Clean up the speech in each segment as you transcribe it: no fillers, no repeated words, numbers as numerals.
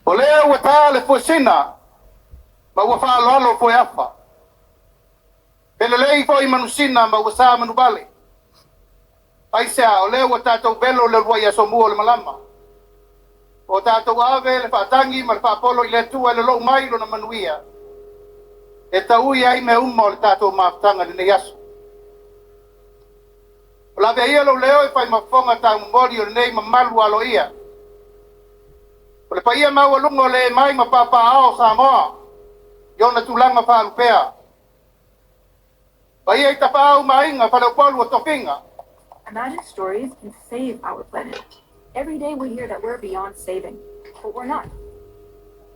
O lea ua ta le fuesina ma ua faaaloalo fueafa. Pe lelei foi manusina ma ua sa manuvale. Aisea, o lea ua tatou velo le uluai aso mua o le malama. O tatou ave le faatagi ma le faapolo i le Atua e lolou mai lona manuia, e taui ai mea uma o le tatou mafutaga i lenei aso. O lavea ia lou leo e fai ma fofoga taumomoli o lenei mamalu aloaia. O le paia maualuga o le mai ma papaaao o Samoa i ona tulaga faalupea. Paia i tapaau ma aiga, faleupolu o tofiga. Imagine stories can save our planet. Every day we hear that we're beyond saving, but we're not.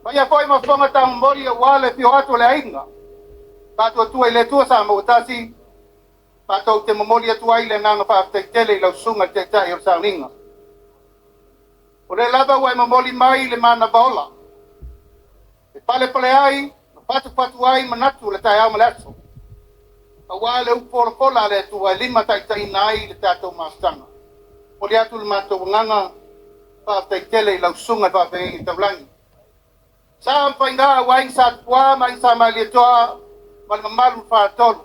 Paia foi ma fofoga taumomoli aua le afio atu o le aiga. Faatuatua i le Atua Samoa ua tasi, matou te momoli atu ai le agaga faafetai tele i lau susuga i le Taitai o le Sauniga. O lea lava ua e momoli mai le manava ola, e palepale ai ma fatufatu ai manatu o le taeao ma le aso, aua le upu folafola a le Atua e limataitaiina ai le tatou mafutaga. Momoli atu le matou agaga faafetai tele i lau susuga i le faafeagaiga taulagi. Sa ma faiga aua Aiga Sa Tupua ma Aiga Sa Malietoa ma le mamalu faatolu.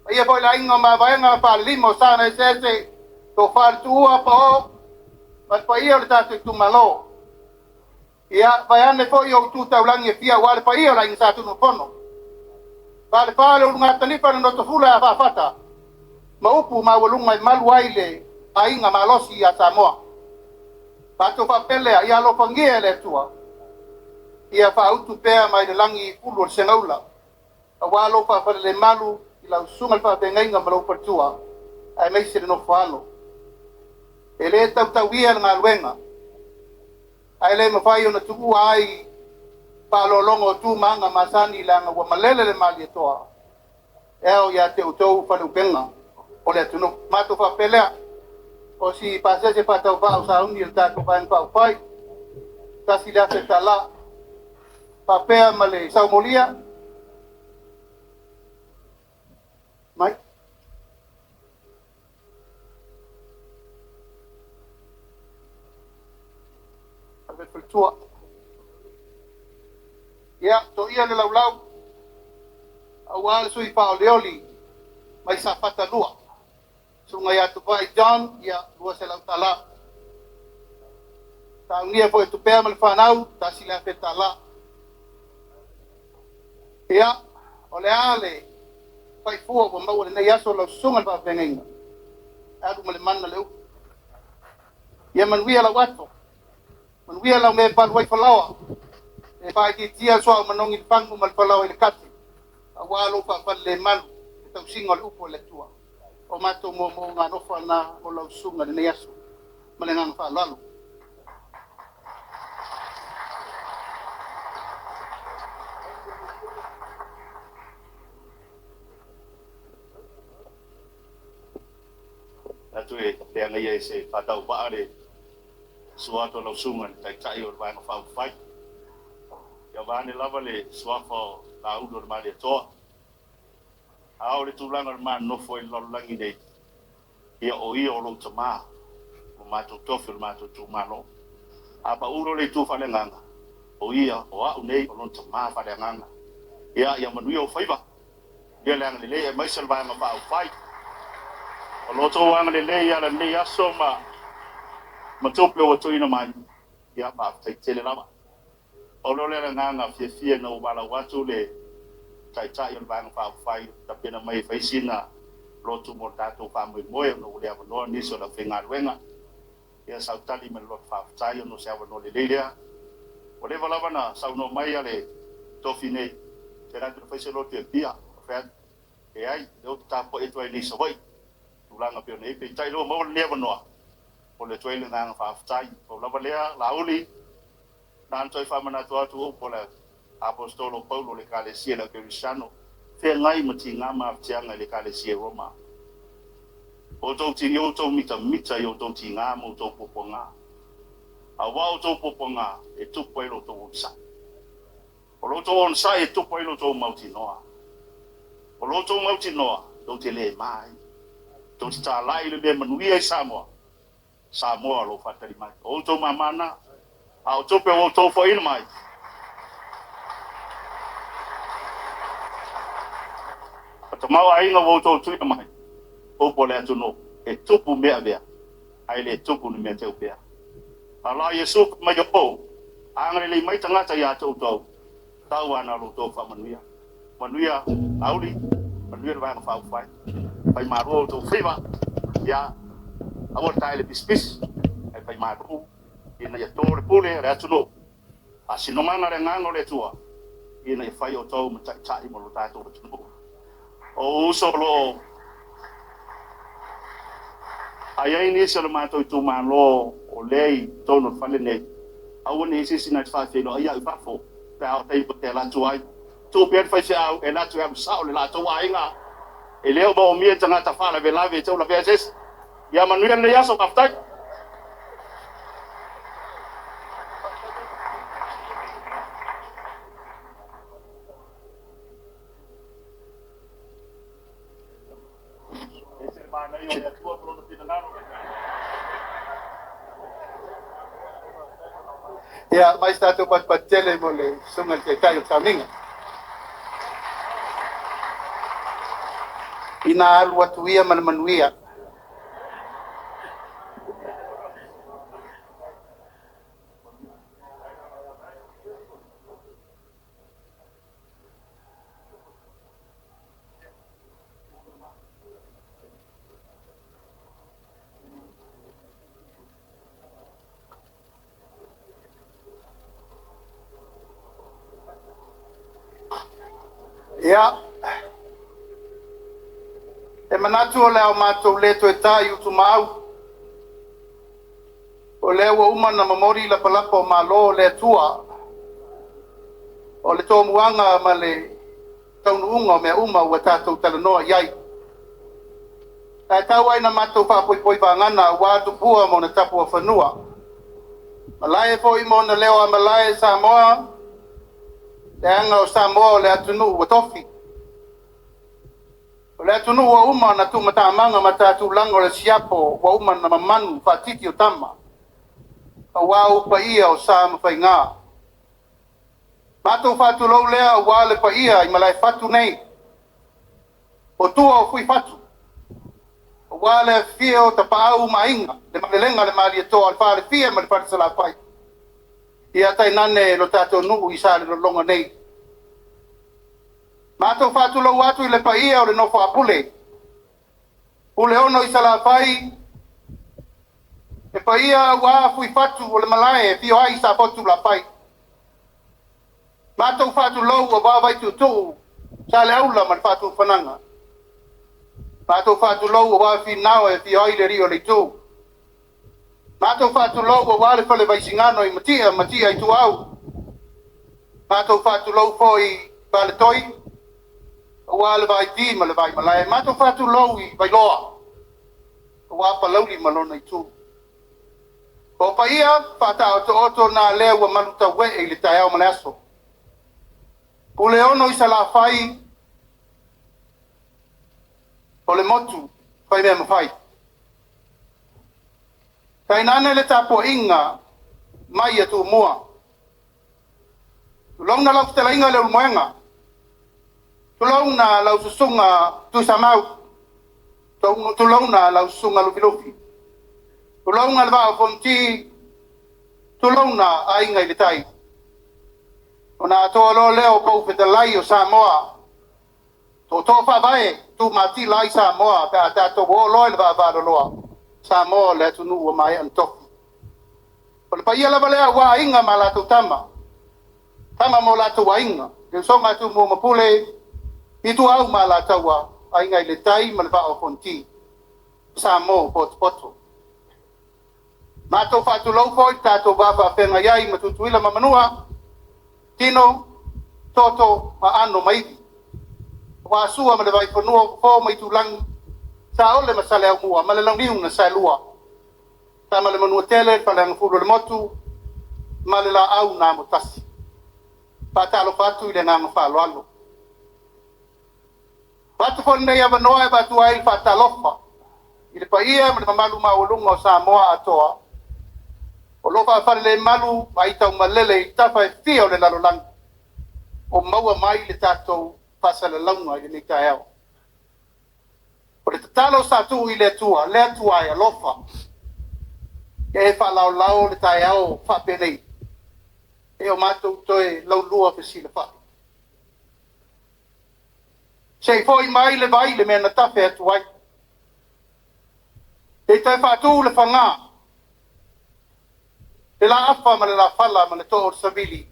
Paia foi le aiga o Mavaega Falelima o Sana Eseese, Tofa le Tuua, Pao, ma le paia o le tatou itumalo. Ia, vaeane foi o utu taulagi e fia aua le paia o le aiga Sa Tunumafono. Falefa le ulugatanifa le notofula a faafata, ma upu maualuga e malu ai le aiga malosi ia Samoa. Matou faapelea, ia alofagia e le Atua, ia faautu pea mai le lagi i pulu o le segaula, aua lou faafalelemalu i lau susuga i le faafeagaiga ma lou faletua, aemaise le nofo alo. E le tautauia le galuega, ae le mafai ona tuua ai faaaloaloga o tu ma aga masani leaga ua malele le Malietoa e ao ia te outou faleupega o le atunuu. Matou faapelea, o si pasese faatauvaa o sauni o le tatou Vaega Faaupufai, $1,000, faapea ma le saumolia mai. Ave le faletua. Ia, toia le laulau, aua le sui faaolioli mai Safata 2. Susuga ia Tupai John, ia $200. Saunia foi Tupea ma le fanau, $1,000. Ia, o le a le faifua ua maua lenei aso lau susuga i le faafeagaiga, alu ma le mana le upu. Ia manuia lau ato, manuia lau mea e palu ai falaoa, e faaitiitia le suauu manogi i le fagu ma le falaoa i le kate, aua lou faafalelemalu, le tausiga o le upu a le Atua. O matou moomooga alofa na o lau susuga i lenei aso ma le agaga faaaloalo. Atu e le agaia e se faatauvaa le sua atu o lau susuga i le Taitai o le Vaega Faaupufai. Ia vaeane lava le suafa o Laulu o le Malietoa. A o le tulaga o le ma nonofo ai i le lalolagi nei, ia o ia o lou tamā, o matou tofi o le matou itumalo. A pau loa le itu faaleagaga, o ia o au nei o lona tamā faaleagaga. Ia, ia manuia ou faiva, ia le agalelei aemaise le Vaega Faaupufai. O lo outou agalelei i ala i lenei aso ma tupe ua tuuina mai, ia faafetai tele lava. Pau lea o le agaga fiafia ina ua valaau atu le Taitai o le Vaega Faaupufai tapena mai e fai sina lotu mo le tatou faamoemoe ona ua le avanoa nisi o le aufaigaluega. Ia sau tali ma le loto faafetai ona o se avanoa lelei lea. Ua leva lava na saunoa mai a le tofi nei, se latou te fai se lotu e Apia. Ou fai atu, leai, lea ou te tapuai atu ai nei i Savaii, tulaga pei ona i ai, peitai lea ua maua lenei avanoa, momoli atu ai le agaga faafetai. Pau lava lea, Laauli, na ona toe faamanatu atu upu a le Aposetolo o Paulo i le Ekalesia i le Aukerisiano, feagai ma tiga ma mafatiaga i le Ekalesia i Roma. O outou ti, i outou mitamita i outou tiga ma outou puapuaga, aua o outou puapuaga e tupu ai lo outou onosai. O lo outou onosai e tupu ai lo outou mautinoa. O lo outou mautinoa, tou te le ma ai. Tou te talai i le mea manuia i Samoa, Samoa o lo o faatali mai. O outou mama na. A o tupe ua outou foaina mai. O tamaoaiga ua outou tuuina mai, upu a le atunuu, e tupu mea avea, ae le tupu ni mea teupea. A la Iesu fai mai o, agalelei mai tagata ia te outou, tau lava na o lo outou faamanuia. Manuia Laauli, manuia le Vaega Faaupufai, fai malo outou faiva, ia aua le taele pisipisi, ae fai malu ina ia to le pule a le atunuu. Faasinomaga le agaga o le Atua ina ia fai outou ma taitai mo lo tatou atunuu. O uso o lo o a i ai nisi o le matou itumalo o lea i totonu o le fale nei, aua ne i i ai se isi na te faafeiloai au i fafo pe a oo i taimi ou te alu atu ai. Tuu pea le faifeau e alu atu e alu sao i le latou aiga. E le o maomia tagata faalavelave e taulavea e se isi. Ia manuia lenei aso, faafetai. Ese le manaia o le Atua ma lona finagalo. Ia, mai se tatou patupatu tele mo le susuga i le Taitai o le Sauniga. Ina alu atu ia ma le manuia. Ia, e manatu o le a matou le toe ta i utumaau, o lea ua uma ona momoli lapalapa o malo o le Atua, o le tomuaga ma le taunuuga o mea uma ua tatou talanoa i ai. Ae tau ai na matou faapoipoi vagana aua Tupua ma ona tapuafanua. Malae foi ma ona leo a malae Samoa, leaga o Samoa o le atunuu ua tofi. O le atunuu ua uma ona tumatamaga ma tatulaga o le siapo ua uma ona mamanu faatiti o tama, aua ou paia o sa ma faiga. Matou faatulou lea aua le paia i Malaefatu nei, o tua o Fuifatu, aua le afifio o Tapaau ma Aiga, le Malelega a le Malietoa, le Falefia ma le Falesalafai, ia tainane lo tatou nuu i Salelologa nei. Matou faatulou atu i le paia o le nofo a Pule, Puleono i Salafai, e paia aua Fuifatu o le malae e afio ai Safotulafai. Matou faatulou aua Vaituutuu, Saleaula ma le Faatufanaga. Matou faatulou aua Finao e afio ai le alii o le itu. Matou faatulou aua le fale Vaisigano i Matia, Matia Ituau. Matou faatulou foi Faletoi, aua le Vaiti ma le Vaimalae. Matou faatulou i Vailoa, aua Palauli ma lona itu. O paia faataotooto na lea ua malutauee i le taeao ma le aso. Puleono i Salafai, o le motu faimea mafai. Tainane le tapuaiga mai a Tumua. Tulouna lau fetalaiga le Ulumoega. Tulouna lau susuga Tuisamau. Tulouna lau susuga Lufilufi. Tulouna le Vaa o Fonoti. Tulouna Aiga i le Tai. Ona atoa loa lea o pou fetalai o Samoa. Tootoo faavae, tumatila ai Samoa pe a tatou o loa i le vaavaaloloa. Samoa o le atunuu ua maea ona tofi. O le paia lava lea aua Aiga ma latou Tama, Tama ma o latou Aiga, le usoga a Tumua ma Pule, Ituau ma Alataua, Aiga i le Tai ma le Vaa o Fonoti. Samoa ua potopoto. Matou faatulou foi le tatou va faafeagai ai ma Tutuila ma Manua, Tino, Toto ma Ano ma Ivi. Aua Sua ma le Vaifanua, Fofo ma Itulagi, Saole ma Saleaaumua ma le Launiu na Saelua. Tama le Manuatele, le Faleagafulu o le Motu ma le Laau na Amotasi. Faatalofa atu i le agaga faaaloalo. Avatu foi lenei avanoa e avatu ai le faatalofa i le paia ma le mamalu maualuga o Samoa atoa. O loo faafalelemalu ma aitaumalele i tafa e fia o le lalolagi o maua mai le tatou faasalalauga i lenei taeao. O le tatalo sa tuu i le Atua, le Atua e alofa, e faalaolao le taeao faapenei, e o matou toe laulua fesilafai. Se i foi mai le vai le mea na tafe atu ai. Se i toe faatu le fagā, le laafa ma le lafala ma le too o le savili,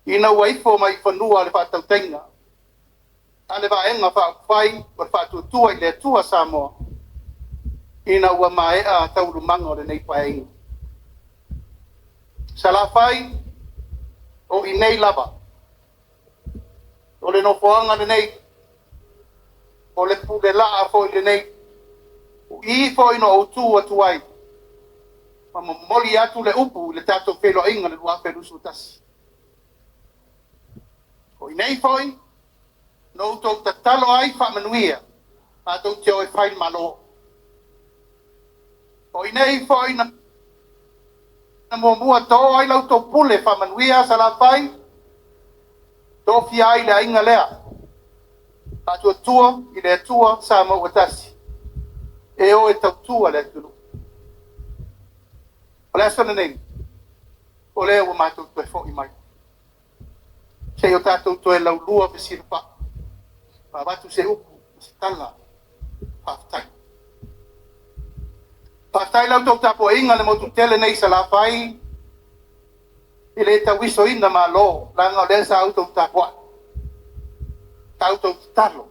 ina ua ifo mai i fanua le faatautaiga a le Vaega Faaupufai o le Faatuatua i le Atua Samoa, ina ua maea taualumaga o lenei Paeaiga. Salafai, o i nei lava, o le nofoaga lenei, o le pulelaa foi lenei, o i foi na ou tu atu ai, ma momoli atu le upu i le tatou feiloaiga i le 2021. O i nei foi, na outou tatalo ai faamanuia, matou te o e fai le Malo. O i nei foi na muamua to ai la outou pule faamanuia Salafai, tofia ai le aiga lea, faatuatua i le Atua Samoa ua tasi, e o e tautua le atunuu. O le aso lenei, o lea ua matou toe foi mai, se i o tatou toe laulua fesilafai, ma avatu se upu, se tala, faafetai. Faafetai la outou tapuaiga le motu tele nei i Salafai, e le tauisoina malo, leaga o lea sa outou tapuai, sa outou tatalo,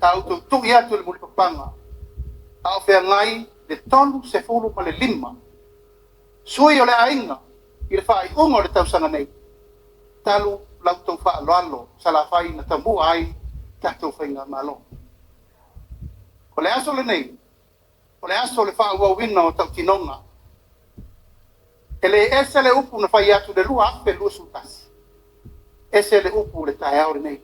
sa outou tui atu le mulipapaga, a o feagai le 35 sui o le aiga i le faaiuga o le tausaga nei, talu la outou faaaloalo Salafai na tamua ai tatou faigamalo. O le aso lenei, o le aso o le faaauauina o tautinoga. E le ese le upu na fai atu i le 2021, ese le upu i le taeao lenei.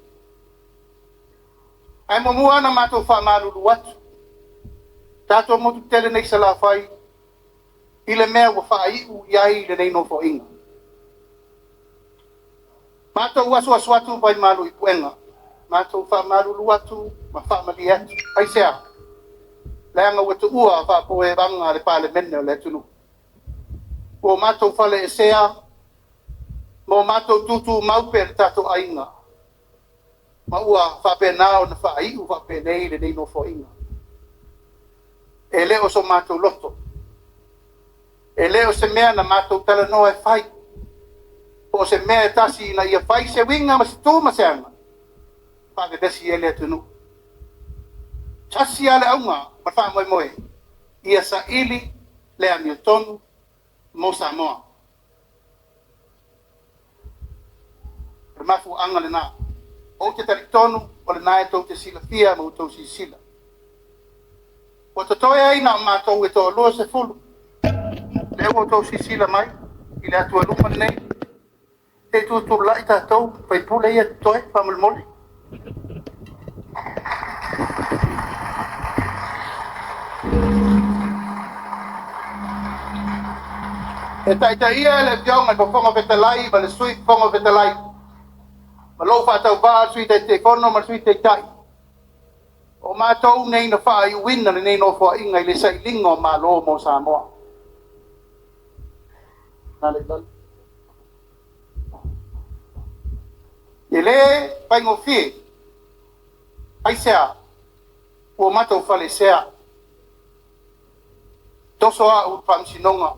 Ae muamua ona matou faamalulu atu, tatou motu tele nei Salafai, i le mea ua faaiu i ai lenei nofoaiga. Matou asuasu atu vai malu i puega, matou faamalulu atu ma faamalie atu. Aisea? Leaga ua tuua faapoevaga le Palemene o le atunuu. Ua matou faleesea, ma o matou tutumau pea le tatou aiga, ma ua faapena ona faaiu faapenei lenei nofoaiga. E le o so matou loto, e le o se mea na matou talanoa e fai, po o se mea e tasi ina ia fai se uiga ma se tu ma se aga, faavevesi ai le atunuu. Tasi lava le auga ma le faamoemoe, ia saili le amiotonu mo Samoa. O le mafuaaga lena. Ou te talitonu o lena e tou te silafia ma outou silasila. Ua totoe ai na o matou e toalua sefulu. Lea ua outou silasila mai i le atualuga lenei. Se i tutulai tatou faipule ia totoe faamolemole. E taitaia le afioga i le Fofoga Fetalai ma le Sui Fofoga Fetalai, ma lou faatauvaa Sui Taitaifono ma le Sui Taitai. O matou nei na faaiuina lenei nofoaiga i le sailiga o Malo mo Samoa. E le faigofie, aisea, ua matou falesea, toso au i le faamasinoga,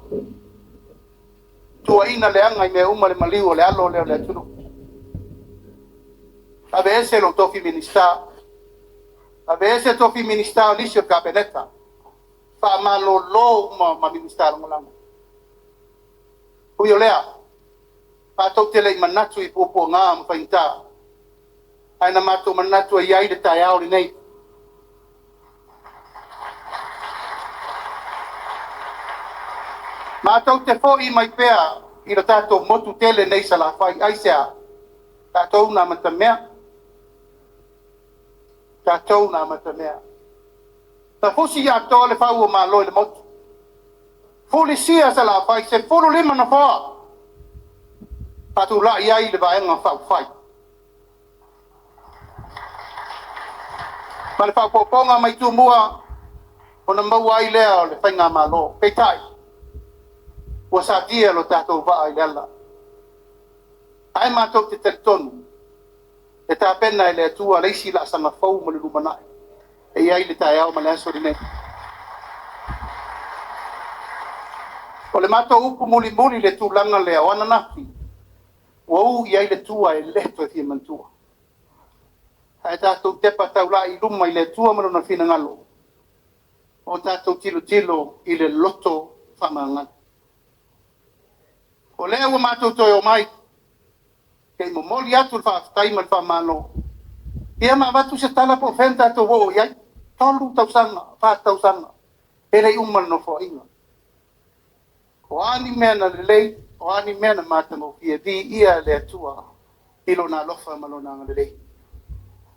tuuaina leaga i mea uma le maliu o le alo lea o le atunuu. Aveese lou tofi Minisita, aveese tofi Minisita o nisi o le Kapeneta, faamalolo uma ma Minisita Lagolago. Ui o lea, matou te le i manatu i puapuaga ma faigata, ae na matou manatu ai ai le taeao lenei. Matou te foi mai pea i le tatou motu tele nei Salafai, aisea, tatou na amatamea, tatou na amatamea. Na fusi atoa le fau o Malo i le motu. Fulisia Salafai, 15 nofoa, faatulai ai le Vaega Faaupufai. Ma le faaopoopoga mai Tumua, ona maua ai lea o le faigamalo. Peitai, ua satia lo tatou vaa i le ala. Ae matou te talitonu, e tapena e le Atua le isi laasaga fou mo le lumanai, e i ai le taeao ma le aso lenei. O le matou upu mulimuli i le tulaga lea o ananafi, ua u i ai le tua e le toe fia manatua. Ae tatou tepa taulai i luma i le Atua ma Lona finagalo, o tatou tilotilo i le loto faamagalo. O lea ua matou toe omai, se i momoli atu le faafetai ma le faamalo, ia ma avatu se tala po o fea na tatou oo i ai. 3 tausaga, 4 tausaga, e le i uma le Nofoaiga. O a ni mea na lelei, o a ni mea na matagofie, viia le Atua i Lona alofa ma Lona agalelei.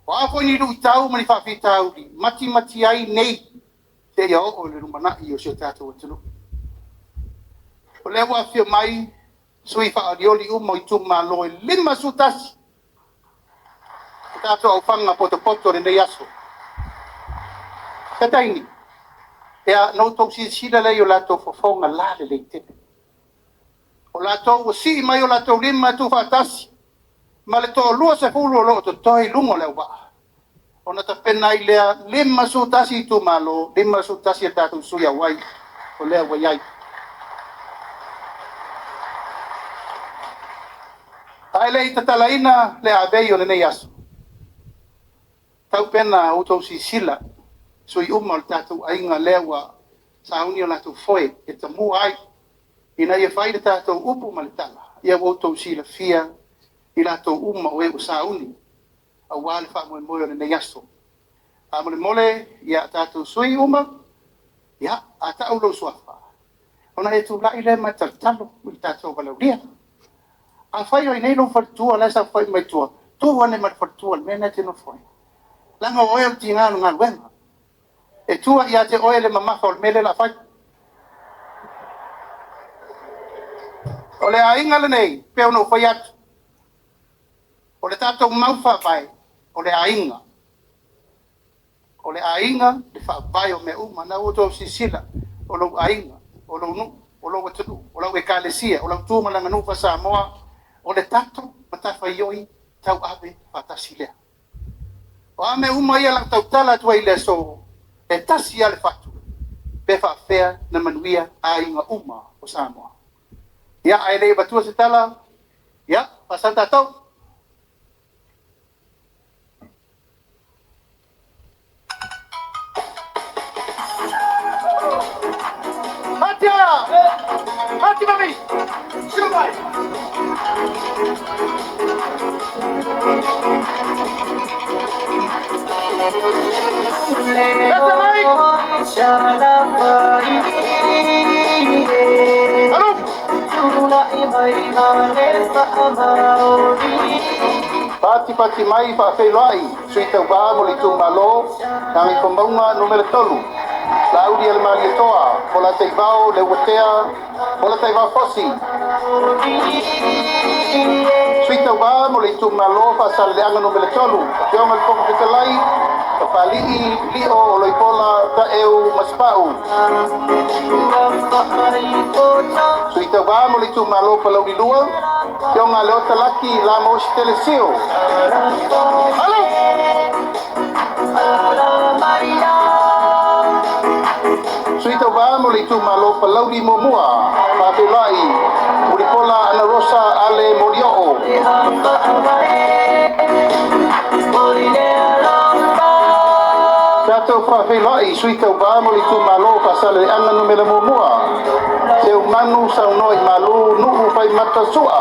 O a foi ni luitau ma ni faafitauli, matimati ai nei seia oo i le lumanai o si o tatou atunuu. O lea ua afifio mai sui faaolioli uma o itumalo e 51, o tatou aufaga potopoto i lenei aso. Setaini, ia na outou silasila lea i o latou fofoga lalelei tele. O latou ua sii mai o latou lima e tuufaatasi ma le toa 20 o lo o totoe i luga o le auvaa, ona tapena ai lea 51 itumalo, 51 a tatou sui auai, o lea ua i ai. Ae le i tatalaina le avei o lenei aso, taupena outou silasila, sui uma o le tatou aiga lea ua sauni o latou foe e tamua ai, ina ia fai le tatou upu ma le tala, ia ua outou silafia i latou uma o e ua sauni aua le faamoemoe o lenei aso. Faamolemole, ia tatou sui uma, ia, a tau lou suafa, ona e tulai lea ma e talotalo i le tatou valaaulia. Afai o i inei lou faletua la e saofai mai tua, tu ane ma le faletua i le mea lena e te nofo ai. Leaga o oe o le tiga o le galuega. E tua ia te oe le mamafa o le mea lea o le a fai. O le aiga lenei, pei ona ou fai atu, o le tatou mau faavae, o le aiga. O le aiga, le faavae o mea uma. Na ua outou silasila, o lou aiga, o lou nuu, o lou atunuu, o lau ekalesia, o lau tu ma le aganuu faa-Samoa, o le tatou matafaioi tauave faatasi lea. O a mea uma ia o le a ou tautala atu ai i le aso, e tasi lava le fatu, pe faapefea na manuia aiga uma o Samoa. Ia, ae le i avatua se tala, ia, faasau tatou. Atia! Ati mami! Sumai! Leta mai! Alo! Patipati mai faafeiloai sui tauvā mo le itumalo Gagaifomauga Nu.3, Lauli a le Malietoa, Polataivao Leuatea, Polataivao Fosi. Sui tauvā mo le itumalo Faasaleleaga Nu.3, Afioga i le Fofoga Fetalai, Papali'i Lio Oloipola Taeu Masepau. Sui tauvā mo le itumalo Palauli 2, Afioga Leota Laki Lamo Telesio. Alo! Sui tauvā mo le itumalo Palauli Muamua, Faafeiloai Mulipola Ana Rosa Ale Molioo. Tatou faafeiloai sui tauvā mo le itumalo Faasaleleaga Nu.1, Seumanu Saunoa i Malu Nuu Faimata Sua.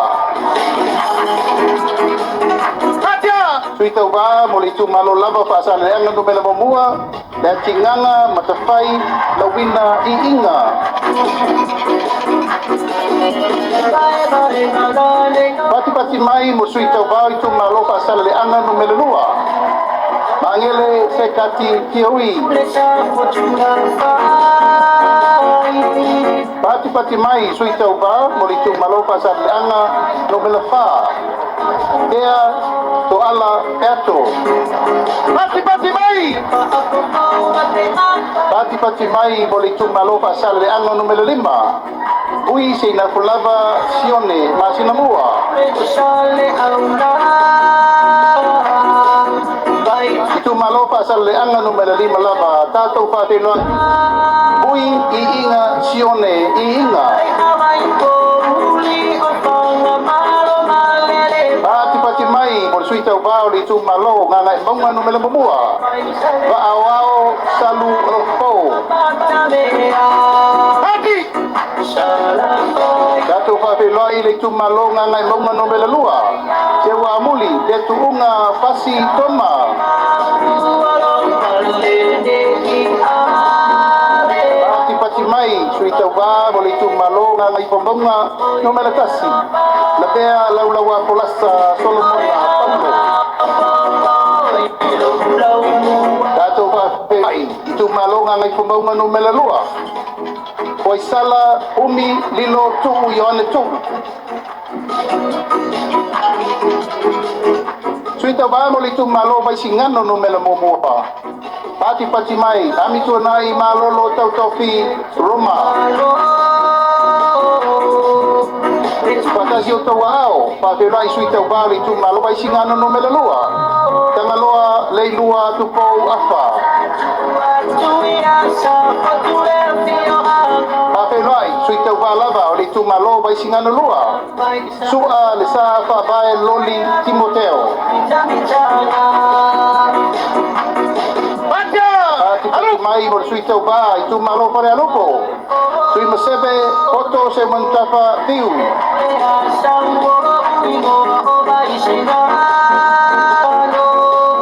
Atia! Sui tauvā mo le itumalo lava Faasaleleaga Nu.1, Le Atigana Matafai Lauina Iiga. Patipati mai mo sui tauvā o itumalo Faasaleleaga Nu.2, Angele Sekati Tioi. Pati pati mai sui tauva mo le itumalo Faasaleleaga 4. Tea Toala Eato. Pati pati mai. Pati pati mai mo le itumalo Faasaleleaga 5. Ui Seinafulava Sione Masinamua. Itumalo Faasaleleaga 5 lava tatou faafeiloai. Ui Iiga Sione Iiga. Pati pati mai mo le sui tauvā o le itumalo Gagaemauga 1. Vaaoao Salu Rofo. Pati! Tatou faafeiloai le itumalo Gagaemauga 2. Seua Amuli le Tuuga Fasi Toma. Pati pati mai sui tauvā mo le itumalo Gagaifomauga 1. Lavea Laulaua Polasa Solomona Paulo. Tatou faafeiloai itumalo Gagaifomauga 2. Foisala Umi Lilo Tuu Ioane Tuu. Sui tauvā mo le itumalo Vaisigano 1. Pati pati mai, Amituanai Malolo Tautofi Roma. Fatasi o tau ao, faafeiloai sui tauvā o le itumalo Vaisigano 2. Tagaloa Leilua Tupou Afa. Faafeiloai sui tauvā lava o le itumalo Vaisigano 2. Sua le sa faavae Loli Timoteo. Pati pati mai mo le sui tauvā itumalo Falealupo. Sui Maseve Poto Se Mantafa Tiu.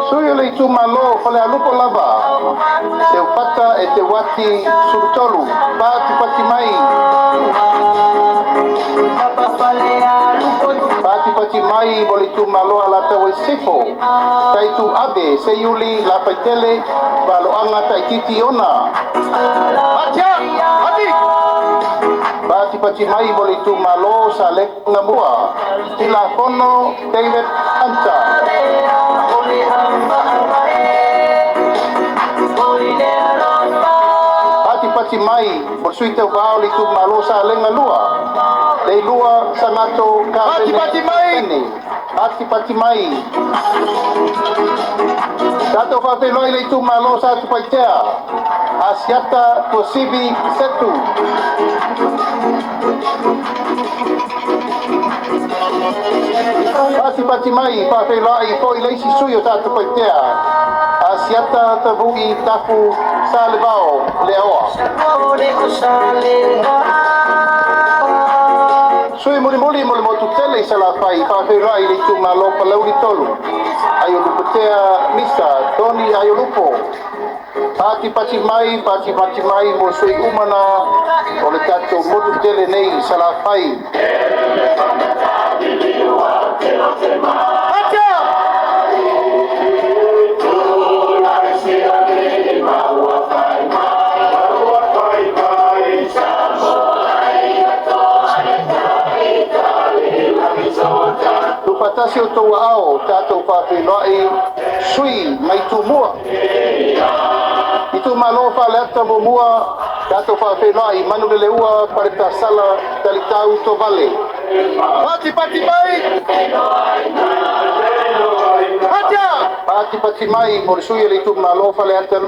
Sui o le itumalo Falealupo lava. Seupata e te wati sulutolu. Pati pati mai. Pati pati mai mo le itumalo Alataua i Sisifo. Taitu Abe Seiuli Lafaitele Valoanga Taititi Ona. Pati pati mai mo le itumalo Salega Mua. Tilafono David Hunter. Pati pati mai mo le sui tauvā o le itumalo Salega 2. Leilua Sagato Pati pati mai. Kapene. Pati pati mai. Tatou faafeiloai le itumalo Satupaitea. Asiata Tuasivi Setu. Pati pati mai faafeiloai foi le isi sui o Satupaitea. Asiata Tavu'i Tafu Salevao Leaoa. Sui mulimuli mo le motu tele i Salafai faafeiloai le itumalo Palauli 3. Aiolupotea Misa Tony Aiolupo. Pati pati mai, pati pati mai mo sui umana o le tatou motu tele nei i Salafai. Tufatasi o tou aao tatou faafeiloai sui mai Tumua. Itumalo Faleata 1 tatou faafeiloai Manuleleua Paletasala Talitau Tovale. Pati pati mai. Pati pati mai mo le sui o le itumalo Faleata 2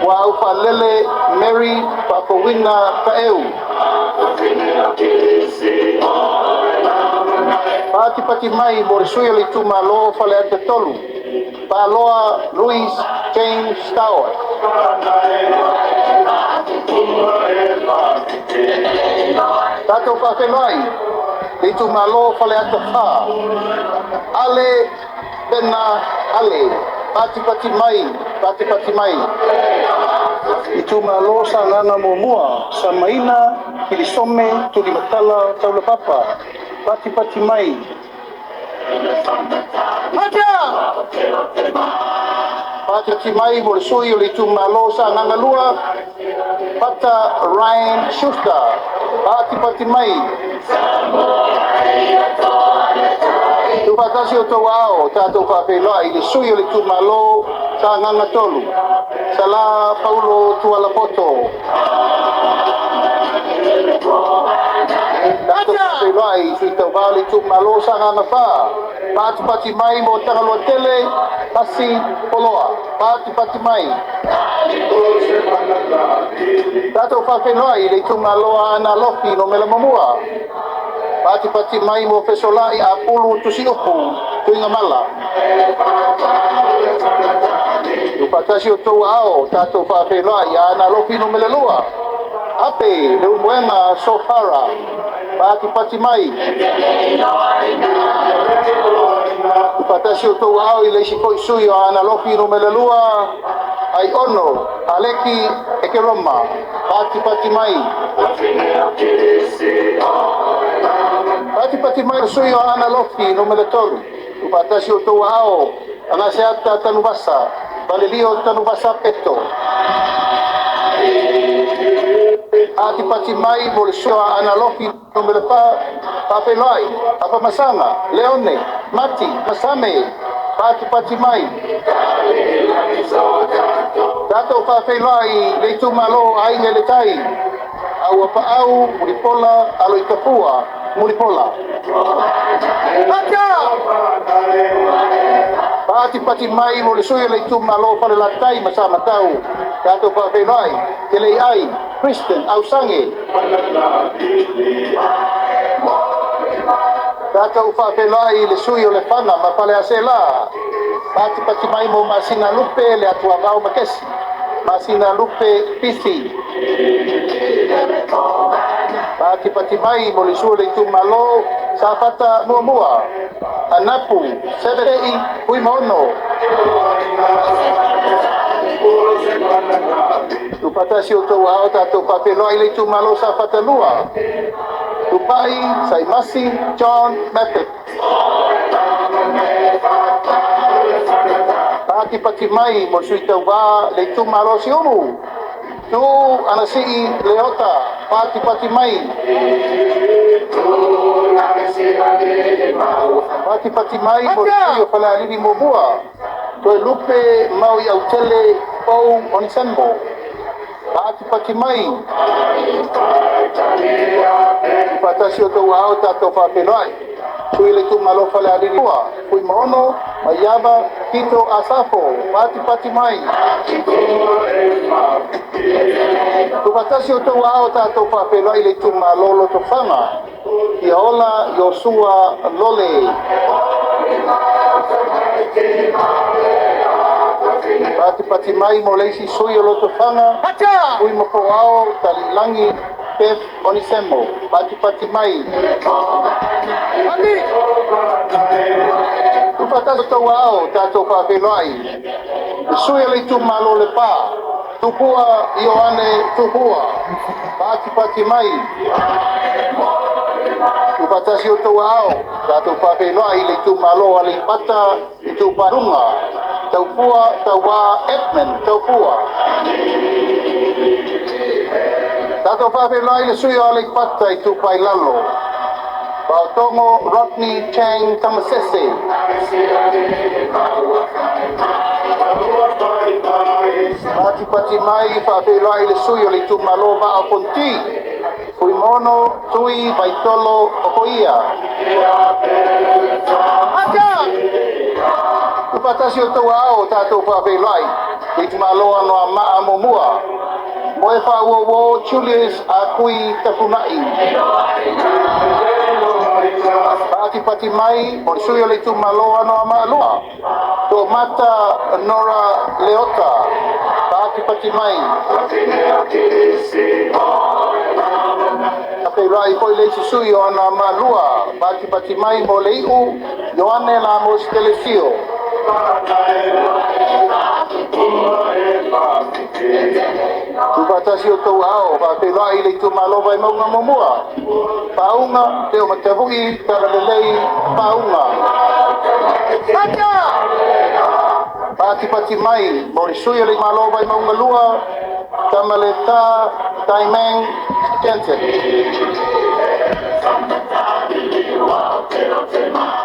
ua Aufaalele Mary Faafouina Taeu. Pati pati mai mo le sui o le itumalo Faleata 3. Paloa Louis James Tower. Tatou faafeiloai le itumalo Faleata 4. Ale Pena Ale. Pati pati mai, pati pati mai. Itumalo Sagaga 1. Samaina Kilisome Tulimatala Taulapapa. Pati pati mai. Patipati mai mo le sui o le itumalo Sagaga 2, Pata Ryan Schuster. Patipati mai. Tuufaatasi o outou aao, tatou faafeiloai i le sui o le itumalo Sagaga 3, Sala Paulo Tualapoto. Tatou faafeiloai i sui tauva o le itumalo Sagaga 4, patipati mai mo Tagaloa Tele, Pasi Poloa. Patipati mai. Tatou faafeiloai i le itumalo Aana Alofi numera 1. Patipati mai mo Fesolai Apulu Tusiupu Tuigamala. Tuufaatasi o outou aao, tatou faafeiloai i Aana Alofi numera 2. Ape Leulumoega Sofara. Patipati mai. Tuufaatasi o outou aao i le isi foi sui o Aana Alofi numera 2, Aiono Aleki Ekeroma. Patipati mai. Patipati mai le sui o Aana Alofi numera 3. Tuufaatasi o outou aao, Agaseata Tanuvasa, Valelio Tanuvasa Peto. Patipati mai mo le sui o Aana Alofi numera 4, Faafeiloai, Afamasaga, Leone, Mati, Masame. Patipati mai. Tatou faafeiloai le itumalo Aiga i le Tai, Auapaau, Mulipola, Aloitafua, Mulipola. Patipati mai mo le sui o le itumalo Falelatai ma Samatau. Tatou faafeiloai, Teleiai, Kristen Ausange. Tatou faafeiloai le sui o Lefaga ma Faleaseela. Patipati mai mo Masina Lupe le Atuavao Makesi. Masina Lupe Pisi. Patipati mai mo le sui o le itumalo Safata Muamua. Anapu Severei Huimaono. Tuufaatasi o outou aao, tatou faafeiloai le itumalo Safata 2. Tupai Saimasi John Method. Patipati mai mo le sui tauva le itumalo Siumu. Tu Anasii Leota. Patipati mai. Patipati mai mo le sui o Falealili Muamua. Toelupe Maui Autele Pou Onisembo. Patipati mai. Tuufaatasi o outou aao, tatou faafeiloai. Sui le itumalo Falealili 2, Fuimaono Maiava Tito Asafo. Patipati mai. Tuufaatasi o outou aao, tatou faafeiloai le itumalo Lotofaga. Iaola Iosua Lole. Patipati mai mo le isi sui o Lotofaga. Ui Mapoao Talilangi Pef Onisemo. Patipati mai. Tuufaatasi o outou aao, tatou faafeiloai. Le sui o le itumalo Lepa. Tupua Ioane Tupua. Patipati mai. Tuufaatasi o outou aao, tatou faafeiloai le itumalo Aleipata Itupa i Luga. Taupua Tauā Edmund Taupua. Tatou faafeiloai le sui o Aleipata Itupa i Lalo. Faotogo Rodney Chang Tamasese. Patipati mai faafeiloai le sui o le itumalo Vaa o Fonoti. Fuimono Tui Vaitolo Okoia. Tuufaatasi o outou aao, tatou faafeiloai le itumalo Anoamaa Muamua. Moe Faauouo Julius Akui Tafunai. Patipati mai mo le sui o le itumalo Anoamaa 2. To'omata Nora Leota. Patipati mai. Faafeiloai foi le isi sui o Anoamaa 2. Patipati mai mo le iu Ioane Lamos Telesio. Tuufaatasi o outou aao, faafeiloai le itumalo Vaimauga Muamua. Pauga Teo Matavu'i Talalelei Pauga. Patipati mai mo le sui o le Malo Vaimauga 2, Tamaleta Taimang Jensen.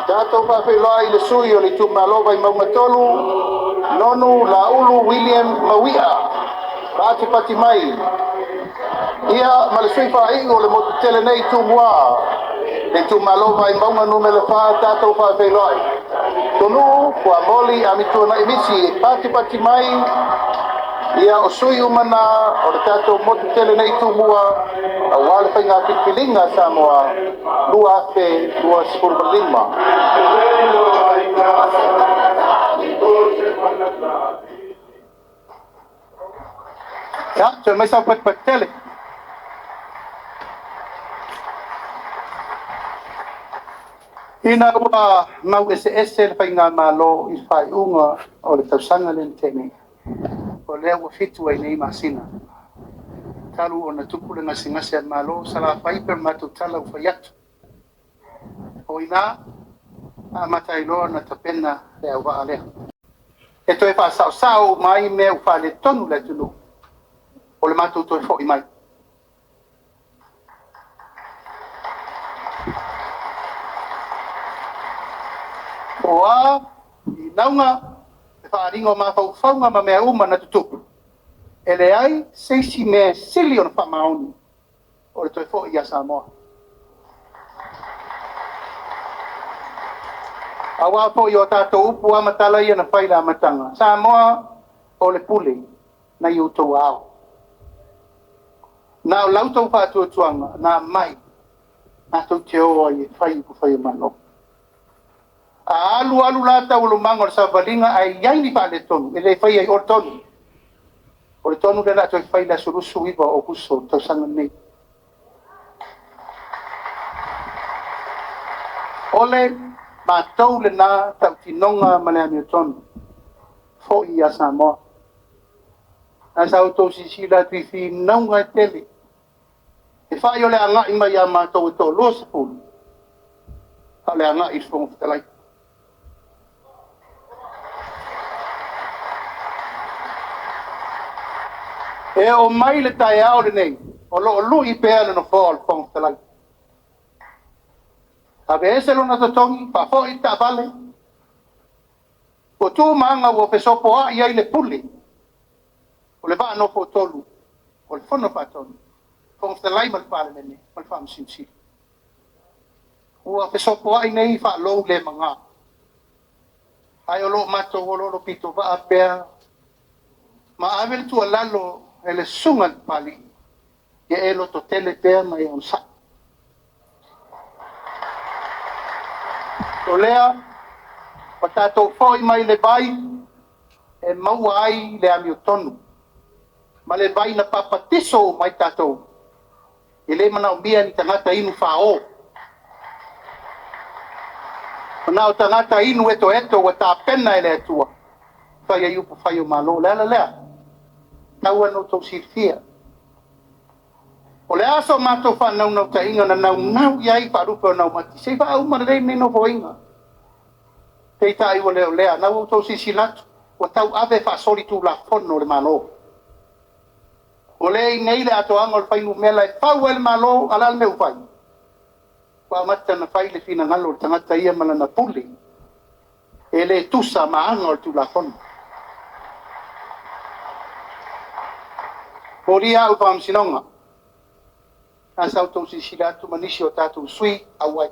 Tatou faafeiloai i le sui o le itumalo Vaimauga 3, Nonu Laulu William Mauia. Patipati mai. Ia ma le sui faaiu o le motu tele nei Tumua, le itumalo Vaimauga Nu.4, tatou faafeiloai. Tonu Fuamoli Amituanai Misi e patipati mai. Ia o sui uma na o le tatou motu tele nei Tumua, aua le faiga filifiliga a Samoa 2025. Ia, toe mai sau patipati tele. Ina ua mau eseese le faigamalo i le faaiuga o le tausaga lea na tea nei, o lea ua 7 ai nei masina talu ona tupu le gasegase a le Malo, Salafai pei o le matou tala ua fai atu. O i ina, amata ai loa ona tapena le auvaa lea. E toe faasaosao uma ai mea ua faaletonu le atunuu, o le matou toe foi mai. O a finauga, le faaaliga o mafaufauga ma mea uma na tutupu, e leai se isi mea e sili ona faamaoni o le toe foi ia Samoa. Aua foi o tatou upu lava ma tala ia na fai i le amataga, Samoa o le pule nai outou ao. Na o lau tou faatuatuaga na aumai matou te o ai e fai upufai o Malo. A alu alu la taualumaga o le savaliga ae i ai ni faaletonu, e le faia i o le tonu. O le tonu lea o le a toe fai i le aso 29 o Aokuso o le tausaga lenei. O le matou lena tautinoga ma le amiotonu, foi ia Samoa. Ae sa outou silasila atu i finauga e tele. E fai o le agai mai ia matou e toa 20, a o le agai i le Fofoga Fetalai. E oo mai le taeao lenei, o lo o lui pea le nofoa o le Fofoga Fetalai. Aveese lona totogi, faafoi le taavale, ua tu ma aga ua fesopoai ai le pule, o le vaa nofo tolu, o le Fono Faatonu, Fofoga Fetalai ma le Palemene ma le Faamasino Sili. Ua fesopoai nei faalou le maga, ae o lo o matou oloolo pitovaa pea ma ave le tuualalo e le susuga i le Papalii, ia e lototele pea ma e onosai. O lea, ua tatou foi mai le vai e maua ai le amiotonu, ma le vai na papatiso uma ai tatou, e le manaomia ni tagata inu fao. Na o tagata inu etoeto ua tapena e le Atua, fai ai upu fai o Malo. Le ala lea, tau ona outou silafia. O le a so matou faanaunautaiga na naunau i ai faalupe o naumati, se i faauma lelei lenei nofoaiga. Peitai ua le o lea, na ua outou silasila atu, ua tauave faasolitulafono le Malo. O lea i nei le atoaga o le fuainumera e fau ai le Malo, a o le a le mea ua fai? Ua amata ona fai le finagalo o le tagata ia ma lana pule, e le tusa ma aga o le Tulafono. Molia au i faamasinoga, a sa outou silasila atu ma nisi o tatou sui auai.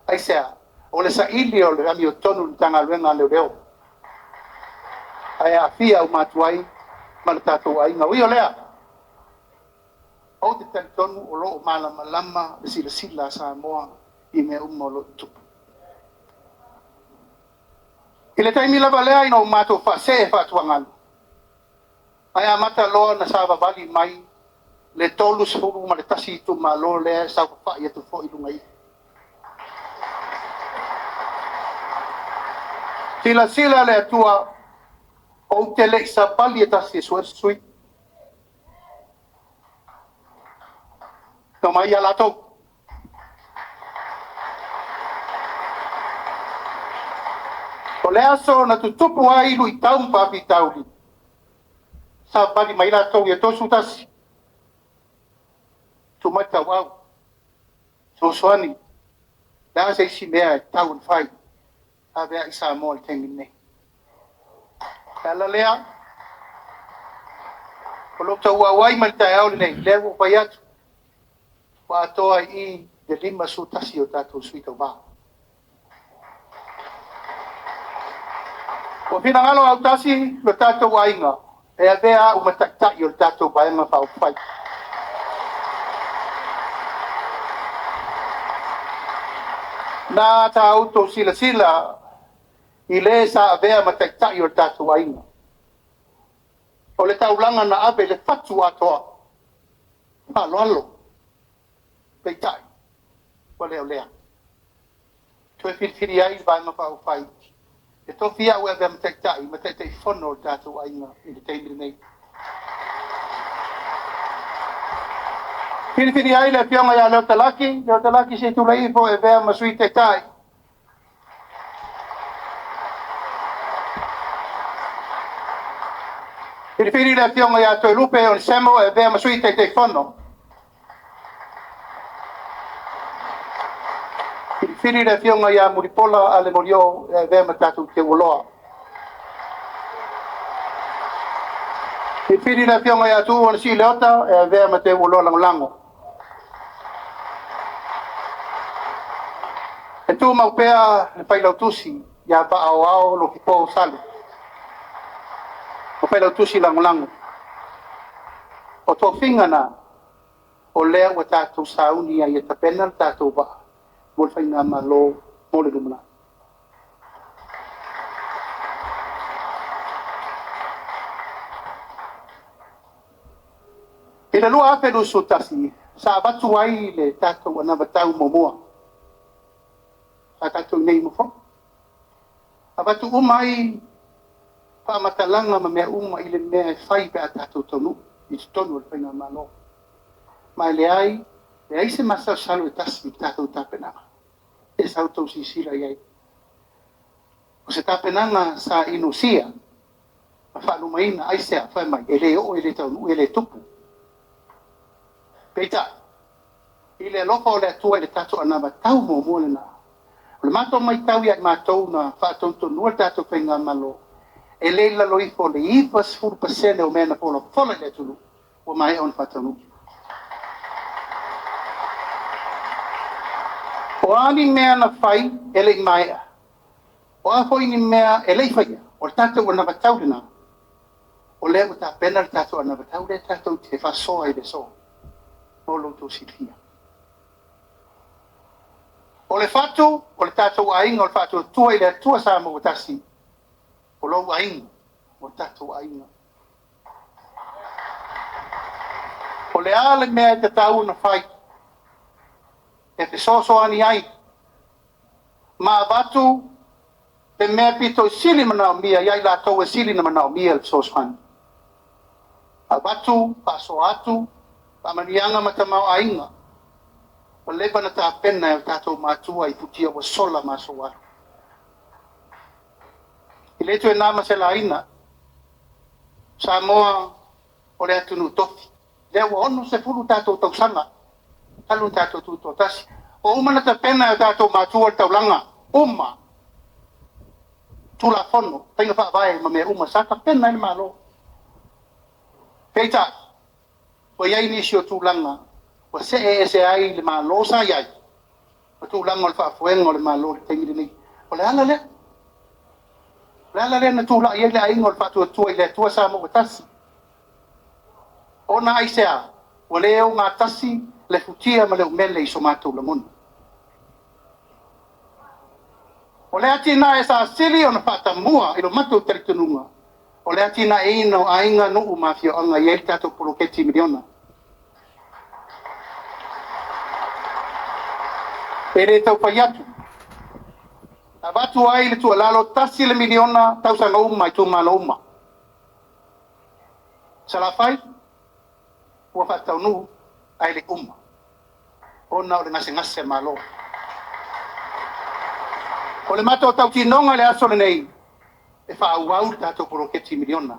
Aisea? O le saili o le amiotonu i le Matagaluega a Leoleo, ae aafia uma atu ai ma le tatou aiga. Ui o lea, ou te talitonu o lo o malamalama le silasila a Samoa i mea uma o lo o tutupu. I le taimi lava lea ina ua matou faasee faatuagalu, ae amata loa ona savavali mai le 31 itumalo lea e saofafai atu foi i luga i. Silasila le Atua, ou te le i savali e tasi e sue sui. Na mai ia latou. O le aso na tutupu ai luitau ma faafitauli, savali mai latou ia 31, tuu mai le tauau, fesoasoani, o le a se isi mea e tatau ona fai, aveai Samoa i le taimi lenei. O le ala lea, o lou tauau ai mai le taeao lenei, lea ua ou fai atu, ua atoa i i le 51 o tatou sui tauva. Ua finagalo autasi lo tatou aiga e avea au ma taitai o le tatou Vaega Faaupufai. Na ta outou silasila i le sa avea ma taitai o le tatou aiga. O le taulaga na ave i le fatu atoa, faaaloalo, peitai, ua le o lea. Toe filifili ai le Vaega Faaupufai e tofia au e avea ma taitai ma Taitaifono o le tatou aiga i le taimi lenei. Filifili ai le afioga ia Leota Laki, Leota Laki se i tulai ifo e avea ma Sui Taitai. Filifili le afioga ia Toelupe Onesemo e avea ma Sui Taitaifono. Filifili le afioga ia Mulipola Ale Molioo e avea ma tatou teuoloa. Filifili le afioga ia Tuuu Anasii Leota e avea ma teuoloa lagolago. E tumau pea le Failautusi ia Vaa Aoao Lofipo Salu, o Failautusi Lagolago. O tofiga na, o lea ua tatou sauni ai e tapena le tatou vaa mo le faigamalo mo le lumanai. I le 2021, sa avatu ai le tatou anavatau muamua, sa tatou i inei i Mofono. Avatu uma ai faamatalaga ma mea uma i le mea e fai pe a tatou taunuu i totonu o le faigamalo. Ma e leai, leai se masalosalo e tasi i le tatou tapenaga. E sau outou silasila i ai. O se tapenaga sa inosia ma faalumaina, aisea? Fai mai, e le oo, e le taunuu, e le tupu. Peitai, i le alofa o le Atua i le tatou anavatau muamua lena, o le matou matau ia i matou na faatonutonua le tatou faigamalo, e le i lalo ifo o le 90% o mea na folafola i le atunuu ua maea ona faataunuu. O a ni mea na fai e le i maea, o a foi ni mea e le i faia, o le tatou anavatau lena, o lea ua tapena le tatou anavatau lea tatou te faasoa i le aso, mo lo outou silafia. O le fatu o le tatou aiga o le Faatuatua i le Atua Samoa ua tasi, o lou aiga, o le tatou aiga. O le a le mea e tatau ona fai e fesoasoani ai ma avatu le mea pito i sili manaomia ia i latou e sili ona manaomia le fesoasoani. Avatu, faasoa atu, faamanuiaga ma tamaoaiga ua leva ona tapena e o tatou matua i futia ua sola ma aso ua alu. E le toe na ma se laina, Samoa o le atunuu tofi. Lea ua 60 tatou tausaga talu ona tatou tutoatasi. Ua uma ona tapena e o tatou matua le taulaga, uma. Tulafono, faiga faavae ma mea uma sa tapena ai le Malo. Peitai, ua i ai nisi o tulaga ua see ese ai le Malo sa i ai ma tulaga o le faafoega o le Malo i le taimi lenei. O le ala lea. O le ala lea na tulai ai le aiga o le Faatuatua i le Atua Samoa ua tasi. Ona aisea? Ua le ogatasi le futia ma le umele i so matou lagona. O le atinae sa sili ona faatamua i lo matou talitonuga, o le atinaeina o aiga, nuu ma afioaga e i ai le tatou poloketi miliona. E le tau fai atu, avatu ai le tuualalo $1 miliona tausaga uma, itumalo uma. Salafai ua faataunuu ae le uma, ona o le gasegase a Malo. O le matou tautinoga i le aso lenei, e faaauau le tatou poloketi miliona.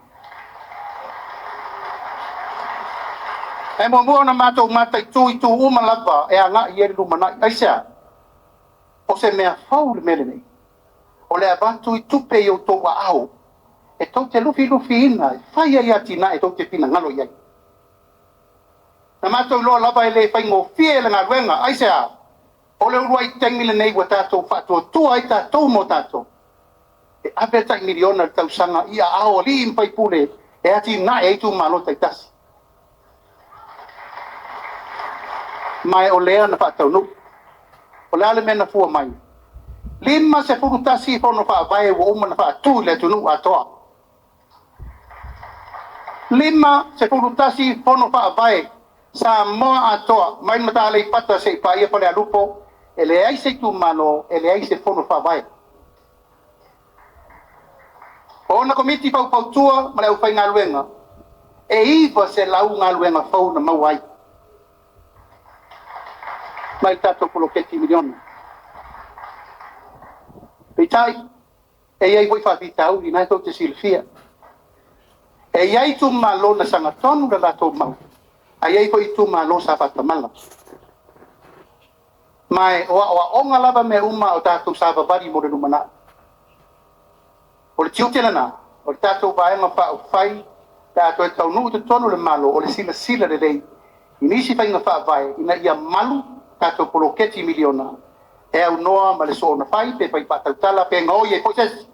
Ae muamua ona matou mataitu itu uma lava e agai i ai le lumanai. Aisea? O se mea fou le mea lenei. O le avatu i tupe i outou aao e tou te lufilufiina e fai ai atinae tou te finagalo i ai. Na matou iloa lava e le faigofie le galuega. Aisea? O le uluai taimi lenei ua tatou faatuatua ai tatou mo tatou e ave le tai miliona i le tausaga i aao o alii ma faipule e atinae ai itumalo taitasi. Ma o lea na faataunuu. O le a le mea na fua mai? 51 fono faavae ua uma ona faatu i le atunuu atoa. 51 fono faavae Samoa atoa, mai le Mata Aleipata seia paia Falealupo, e leai se itumalo e leai se fono faavae. O ona komiti faufautua ma le aufaigaluega, e 900 galuega fou na maua ai mai le tatou poloketi miliona. Peitai, e i ai foi faafitauli, lena tou te silafia. E i ai itumalo na sagatonu le latou mau, ae i ai foi itumalo sa faatamala. Ma o aoaoga lava mea uma a o tatou savavali mo le lumanai. O le tiute lena o le tatou Vaega Faaupufai pe a toe taunuu i totonu o le Malo, o le silasila lelei i nisi faiga faavae ina ia malu tatou poloketi miliona e aunoa ma le soona fai, pe fai faatautala pe gaoi ai foi se isi.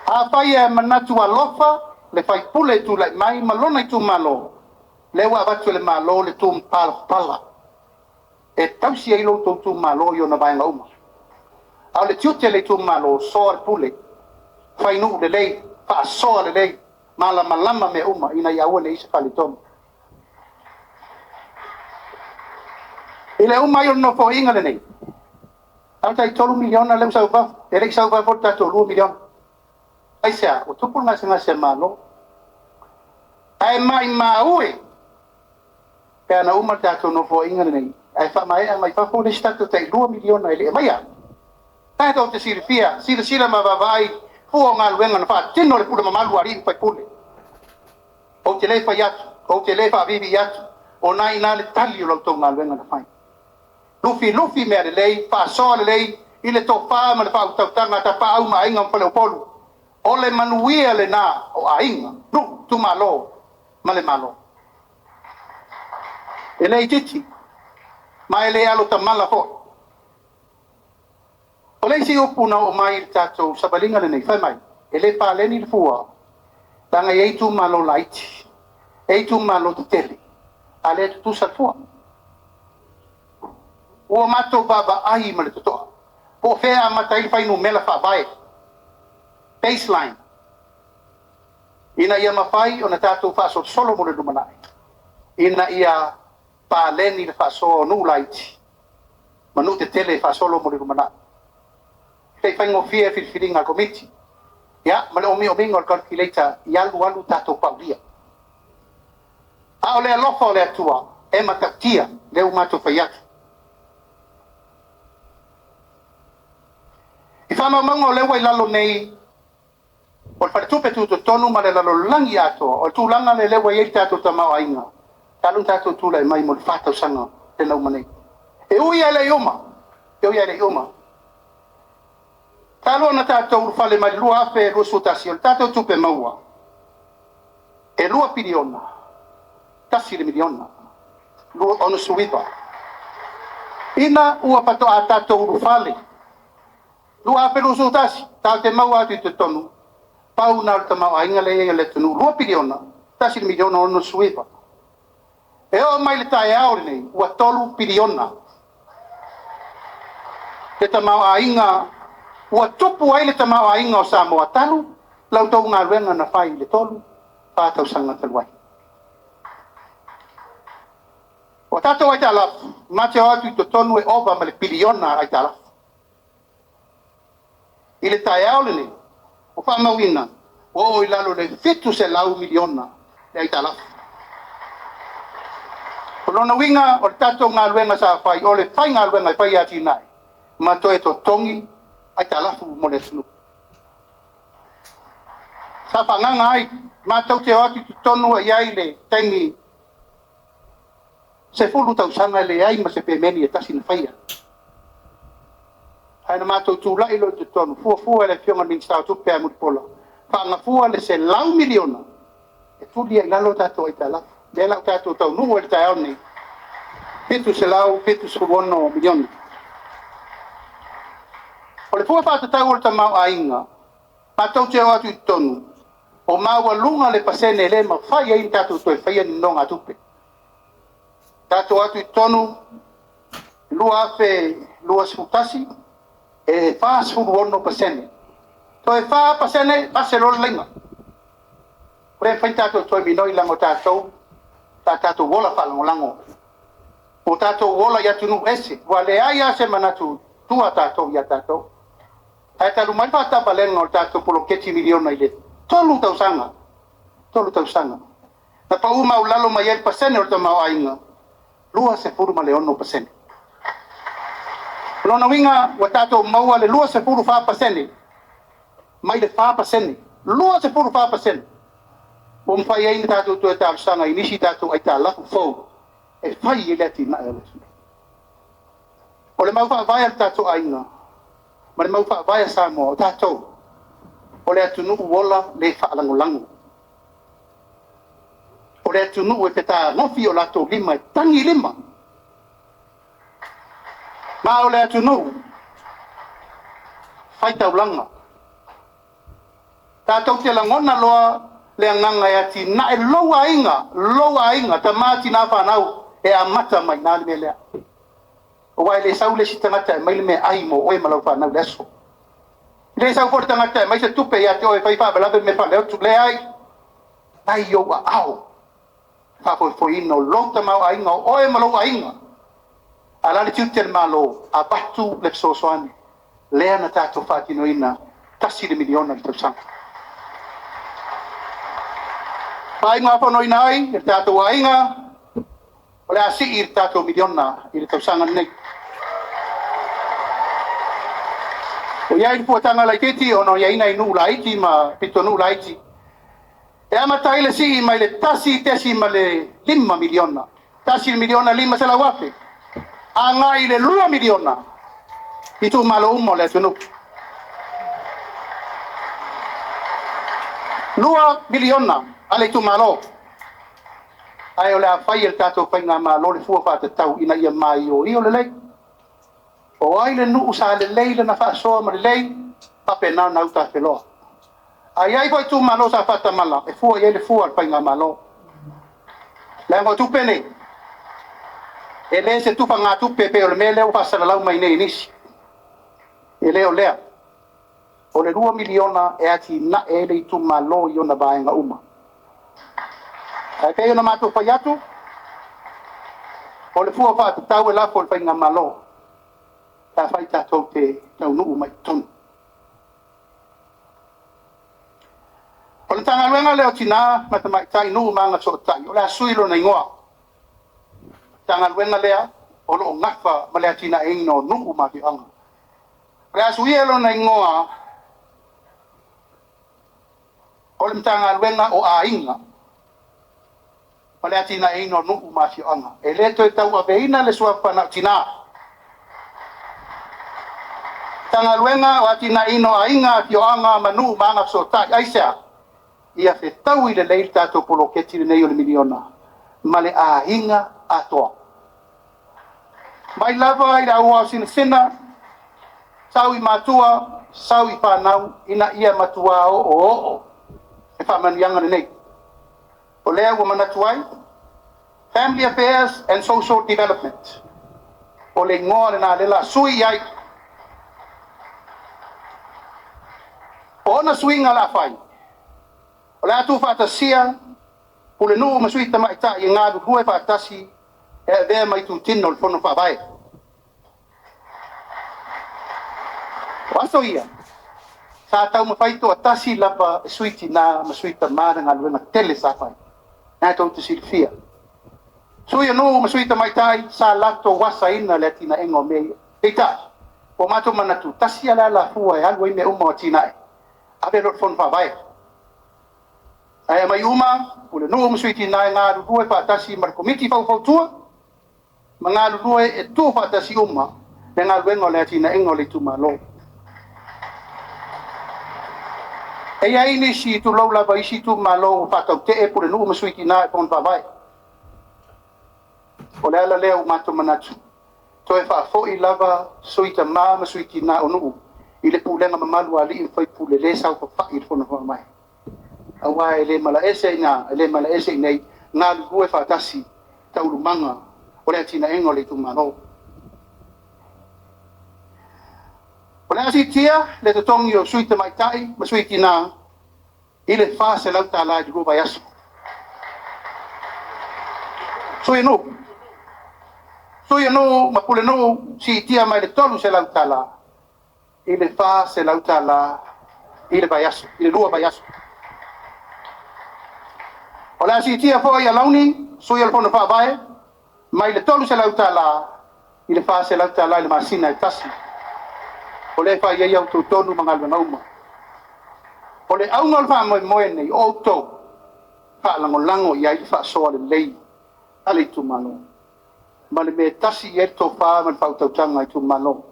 Afai e manatu alofa le faipule e tulai mai ma lona itumalo, lea ua avatu e le Malo le tumupalapala e tausi ai lo outou itumalo i ona vaega uma. A o le tiute o le itumalo, soa le pule, fai nuu lelei, faasoa lelei, malamalama mea uma ina ia aua ne i i ai se faaletonu. I le uma ai o le nofoaiga lenei, a o tai $3 miliona lea ua sau fafo, e le i sau fafo le tatou $2 miliona. Aisea? Ua tupu le gasegase a le Malo. Ae maumau e pe ana uma le tatou nofoaiga lenei, ae faamaea mai fafo le isi tatou tai $2 miliona e le i aumaia. Lena tou te silafia, silasila ma vaavaai fua o galuega na faatino e le pule mamalu a alii ma faipule. Ou te le fai atu, ou te le faaviivii atu, o lena e i ina le tali o la outou galuega na fai. Lufilufi mea lelei, faasoa lelei i le tofa ma le faautautaga a Tapaau ma Aiga ma Faleupolu. O le manuia lena o aiga, nuu, itumalo ma le Malo. E le itiiti, ma e le alotamala foi. O le isi upu na oo mai i le tatou savaliga lenei, fai mai, e le paleni le fua, leaga e i ai itumalo laiti, e i ai itumalo tetele, a o lea e tutusa le fua. Ua matou vaavaai ma le totoa, po o fea e amata ai le fuainumera faavae, baseline, ina ia mafai ona tatou faasolosolo mo le lumanai, ina ia paleni le faasoa o nuu laiti ma nuu tetele e faasolo mo le lumanai. E le i faigofie filifiliga a le Komiti, ia ma le omiomiga o le calculator i alu alu tatou paulia. A o le alofa o le Atua e matautia, lea ua matou fai atu. I faamaumauga o lea ua i lalo nei o le Faletupe Tutotonu ma le lalolagi atoa, o le tulaga lea ua i ai le tatou tamaoaiga, talu ona tatou tulai mai mo le 4 tausaga lea na uma nei. E ui lava e le i uma, e ui lava e le i uma. Talu ona tatou ulufale mai le 2021, o le tatou tupe maua e 2 piliona, 1 miliona, 69. Ina ua faatoa tatou ulufale 2021, tatou te maua atu i totonu, pau na o le tamaoaiga lea e i ai o le atunuu, 2 piliona, 1 miliona, 69. E oo mai le taeao lenei, ua 3 piliona le tamaoaiga ua tupu ai le tamaoaiga o Samoa talu la outou galuega na fai i le 3, 4 tausaga talu ai. O tatou aitalafu, ma te o atu i totonu e ova ma le piliona aitalafu. I le taeao lenei, ua faamauina, ua oo i lalo i le $700 miliona le aitalafu. O lona uiga o le tatou galuega sa fai, o le faigaluega e fai atinae ma toe totogi aitalafu mo le atunuu. Sa faaagaga ai matou te o atu i totonu e i ai le taimi 10 tausaga e leai ma se pemeni e tasi na faia. Ae na matou tulai loa i totonu, fuafua e le Afioga i le Minisita o Tupe ia Mulipola, faagafua le $100 miliona e tuli ai i lalo tatou aitalafu. Lea la ua tatou taunuu ai i le taeao lenei, $776 miliona. O le fua faatatau o le tamaoaiga, matou te o atu i totonu, ua maualuga le pasene e le mafai ai ona tatou toe faia ni nonogatupe. Tatou o atu i totonu 2021, e 46%, toe 4% pase loa le laina. Ua le mafai ona tatou toe minoi leaga o tatou sa tatou ola faalagolago, ua tatou ola i atunuu ese, ua leai lava se manatu tua tatou ia tatou. Ae talu mai le faatavalega o le tatou poloketi miliona i le 3 tausaga, 3 tausaga, na pau maualalo mai ai le pasene o le tamaoaiga, 26%. O lona uiga ua tatou maua le 24% mai le 4%, 24% ua mafai ai ona tatou toe talosaga i nisi tatou aitalafu fou e fai ai le atinae o le atunuu. O le mau faavae a le tatou aiga ma le mau faavae a Samoa, o tatou, o le atunuu ola le faalagolago. O le atunuu e fetagofi i o latou lima e tagilima, ma o le atunuu faitaulaga. Tatou te lagona loa le agaga e atinae lou aiga, tama, tina, fanau, e amata mai i ina le mea lea. Aua e le sau le isi tagata e aumai le meaai mo oe ma lau fanau i le aso. E le sau foi le tagata e aumai se tupe ia te oe e fai faalavelave mea faale-lotu, leai. Mai i ou aao le faafoefoeina o lou tamaoaiga o oe ma lou aiga. A o le a le tiute o le Malo? Avatu le fesoasoani lea na tatou faatinoina, $1 miliona i le tausaga. Faaiugafonoina ai e le tatou aiga, o le a sii le tatou miliona i le tausaga lenei. Ua i ai le fuataga laitiiti ona e i ai nai nuu laiti ma pitonuu laiti, e amata ai le sii mai le $1.5 miliona, $1,500,000, agai i le $2 miliona i itumalo uma o le atunuu. $2 miliona a le itumalo, ae o le a fai e le tatou faigamalo le fua faatatau ina ia maioio lelei. O ai le nuu sa lelei lana faasoa ma lelei, faapena ona autafeloa. A i ai foi itumalo sa faatamala, e fua i ai le fua a le faigamalo. Leaga o tupe nei, e le se tufagatupe pei o le mea lea ua faasalalau mai nei e nisi. E le o lea. O le $2 miliona e atinae ai le itumalo i ona vaega uma. Ae pei ona matou fai atu, o le fua faatatau e lafo i le faigamalo pe afai tatou te taunuu mai i totonu. O le Matagaluega lea o Tina ma Tamaitai, Nuu ma Agafesootai, o le a sui lona igoa. Matagaluega lea o lo o nafa ma le atinaeina o nuu ma afioaga. O le a suia lona igoa o le Matagaluega o Aiga ma le atinaeina o nuu ma afioaga. E le toe tauaveina le suafa na o Tina. Matagaluega o Atinaeina o Aiga, Afioaga ma Nuu ma Agafesootai. Aisea? Ia fetaui lelei le tatou poloketi lenei o le miliona ma le aiga atoa. Mai lava i le auao sinasina, sau i matua, sau i fanau, ina ia matua oooo le faamanuiaga lenei. O lea ua manatu ai, Family Affairs and Social Development. O le igoa lena lea o le a sui ai. O ona suiga o le a fai, o le a tuufaatasia Pulenuu ma Sui Tamaitai e galulue faatasi e avea ma itutino o le Fono Faavae. O aso ia, sa taumafai toatasi lava e sui tina ma sui tama le galuega tele sa fai. Na tou te silafia. Sui o nuu ma sui tamaitai sa latou asaina le atinaega o mea ia. Peitai, ua matou manatu, tasi lava le alafua e alu ai mea uma o atinae, ave loa i le Fono Faavae. Ae aumai uma pulenuu ma sui tina e galulue faatasi ma le Komiti Faufautua ma galulue e tuufaatasi uma le galuega o le atinaega o le itumalo. E i ai nisi, tulou lava, isi itumalo ua faatautee pulenuu ma sui tina i Fono Faavae. O le ala lea ua matou manatu, toe faafoi lava sui tama ma sui tina o nuu i le pulega mamalu a alii ma faipule lea e saofafai i le Fono Faavae. Aua e le malaese i ina, e le malaese i inei, galulue faatasi taualumaga o le atinaega o le itumalo. O le a siitia le totogi o sui tamaitai ma sui tina i le $400 i le 2 vaiaso. Sui o nuu, sui o nuu ma pulenuu, siitia mai le $300 i le $400 i le vaiaso, i le 2 vaiaso. O le a siitia foi alauni sui o le Fono Faavae mai le $300 i le $400 i le masina e tasi. O lea e fai ai a outou tonu ma galuega uma. O le auga o le faamoemoe lenei, o outou, faalagolago i ai le faasoa lelei a le itumalo, ma le mea e tasi i ai le tofa ma le faautautaga a itumalo.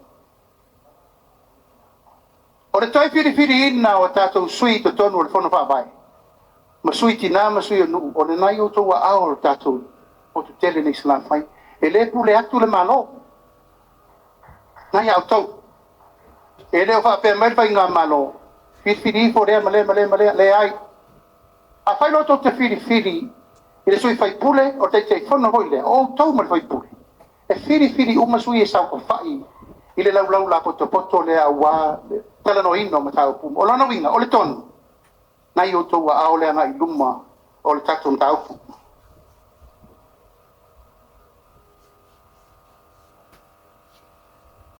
O le toe filifiliina o tatou sui i totonu o le Fono Faavae, ma sui tina ma sui o nuu, o lena e i outou aao le tatou motu tele nei i Salafai. E le pule atu le Malo, na ia outou. E le o faapea mai le Faigamalo, filifili ifo lea ma lea ma lea ma lea, leai. Afai loa tou te filifili i le sui faipule o le Taitaifono foi lea, o outou ma le faipule, e filifili uma sui e saofafai i le laulau lapotopoto lea aua le talanoaina o mataupu uma. O lona uiga, o le tonu, na i outou aao le agai i luma o le tatou mataupu.